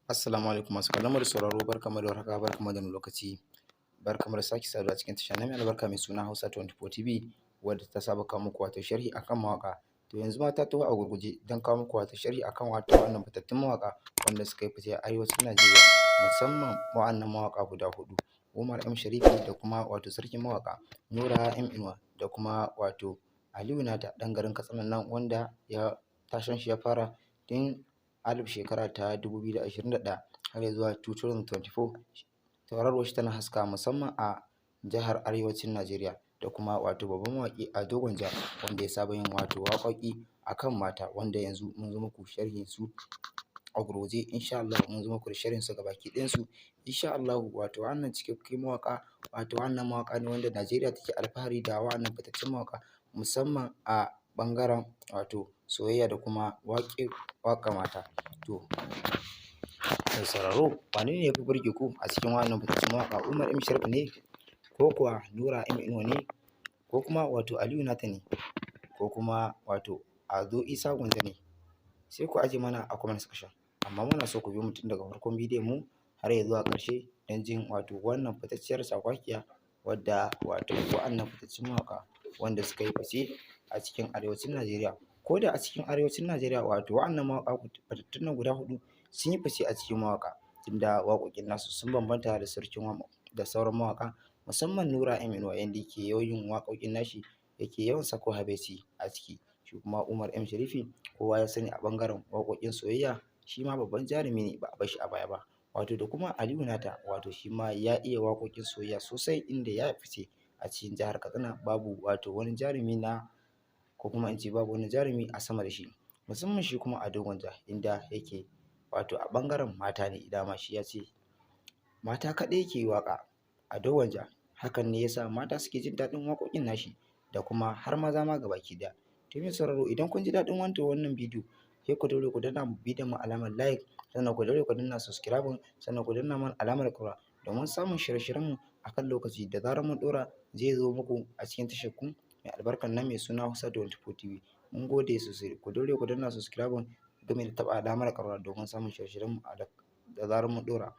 Assalamu alaikum masu kallon mu da sauraro, barkanmu da warhaka, barkanmu da wannan lokaci, barkanmu da sake saduwa cikin tasha na mai albarka mai suna Hausa 24 TV, wadda ta saba kawo muku wato sharhi akan mawaƙa. To yanzu ma ta taho a gurguje don kawo muku wato sharhi akan wato wannan fitattun mawaƙa wanda suka yi fice a arewacin Najeriya, musamman wa'annan mawaƙa guda huɗu: Umar M Sharifi, da kuma wato sarkin mawaƙa Nura M Inuwa, da kuma wato Aliyu Nata ɗan garin Katsina nan, wanda ya tashan shi ya fara tun alif shekara ta 2021 har ya zuwa 2024. Tauraruwar shi tana haskawa musamman a jihar arewacin Najeriya, da kuma wato babban mawaƙi Ado Gwanja, wanda ya saba yin wato waƙoƙi a kan mata, wanda yanzu mun zo muku sharhin su a gurguje. Insha Allahu mun zo muku da sharhin su gabaki ɗayan su, insha Allahu. Wato wannan cikakkun mawaƙa, wato wannan mawaƙa ne wanda Najeriya take alfahari da wa'annan fitattun mawaƙa, musamman a ɓangaren wato soyayya da kuma waƙe waƙar mata. To mai sauraro, wane ne ya fi burge ku a cikin wa'annan fitattun mawaƙa? Umar M Sharif ne, ko kuwa Nura M Inuwa ne, ko kuma wato Aliyu Nata ne, ko kuma wato Ado Isa Gwanja ne? Sai ku aje mana a comment section. Amma muna so ku biyo mu tun daga farkon bidiyon mu har ya zuwa ƙarshe don jin wato wannan fitacciyar cakwakiya wadda wato wa'annan fitattun mawaƙa wanda suka yi fice a cikin arewacin Najeriya. Ko da a cikin arewacin Najeriya, wato wa'annan mawaƙa fitattun nan guda huɗu sun yi fice a cikin mawaƙa, tunda waƙoƙin nasu sun bambanta da sarkin da sauran mawaƙa, musamman Nura M Inuwa, yanda yake yawan yin waƙoƙin nashi, yake yawan sako habaici a ciki. Shi kuma Umar M Sharifi, kowa ya sani a ɓangaren waƙoƙin soyayya, shi ma babban jarumi ne, ba a bar shi a baya ba. Wato da kuma Aliyu Nata, wato shi ma ya iya waƙoƙin soyayya sosai, inda ya fice a cikin jihar Katsina. Babu wato wani jarumi na, ko kuma in ce babu wani jarumi a sama da shi. Musamman shi kuma Ado Gwanja, inda yake wato a ɓangaren mata ne, dama shi ya ce mata kaɗai yake yi waƙa, Ado Gwanja. Hakan ne ya sa mata suke jin daɗin waƙoƙin nashi, da kuma har maza ma gabaki ɗaya. To mai sauraro, idan kun ji daɗin wannan bidiyo, sai ku daure ku danna bidiyon mu alamar like, sannan ku daure ku danna subscribing, sannan ku danna mana alamar ƙararrawa domin samun shirye-shiryen mu a kan lokaci. Da zarar mun ɗora, zai zo muku a cikin tashar ku mai albarkan nan mai suna Hausa 24 TV. Mun gode sosai. Ku daure ku danna subscribing gami da taɓa alamar ƙararrawa domin samun shirye-shiryen mu da zarar mun ɗora.